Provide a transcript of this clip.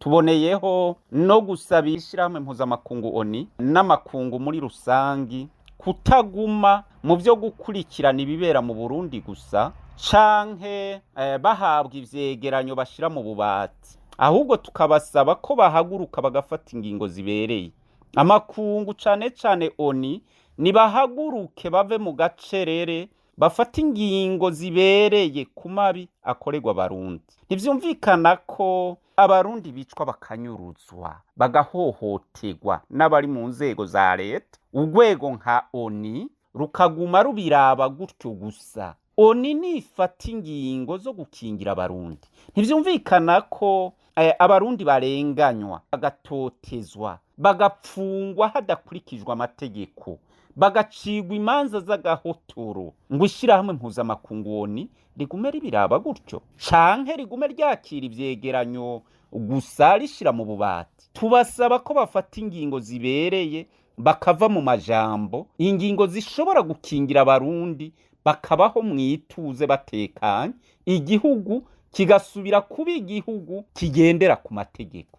Tuboneyeho no gusaba ishyirahamwe mpuzamakungu ONU n'amakungu muri rusangi kutaguma mu byo gukurikirana ibibera mu Burundi gusa canke bahabwa ivyegeranyo bashira mu bubati, ahubwo tukabasaba ko bahaguruka bagafata ingingo zibereye. Amakungu cane cane ONU nibahaguruke bave mu gacerere, bafate ingingo zibereye ku mabi akorerwa Abarundi. Ntivyumvikana ko Abarundi bicwa, bakanyuruzwa, bagahohoterwa n'abari mu nzego za leta, urwego nka ONU rukaguma rubiraba gutyo gusa. ONU nifata ingingo zo gukingira Abarundi. Ntivyumvikana ko Abarundi barenganywa, bagatotezwa, bagapfungwa hadakurikijwe amategeko, bagacigwa imanza z'agahotoro, ngo ishyirahamwe mpuzamakungu ONU rigume ribiraba gutyo canke rigume ryakira ivyegeranyo gusa rishira mu bubati. Tubasaba ko bafata ingingo zibereye, bakava mu majambo, ingingo zishobora gukingira Abarundi bakabaho mwituze batekanye, igihugu kigasubira kuba igihugu kigendera ku mategeko.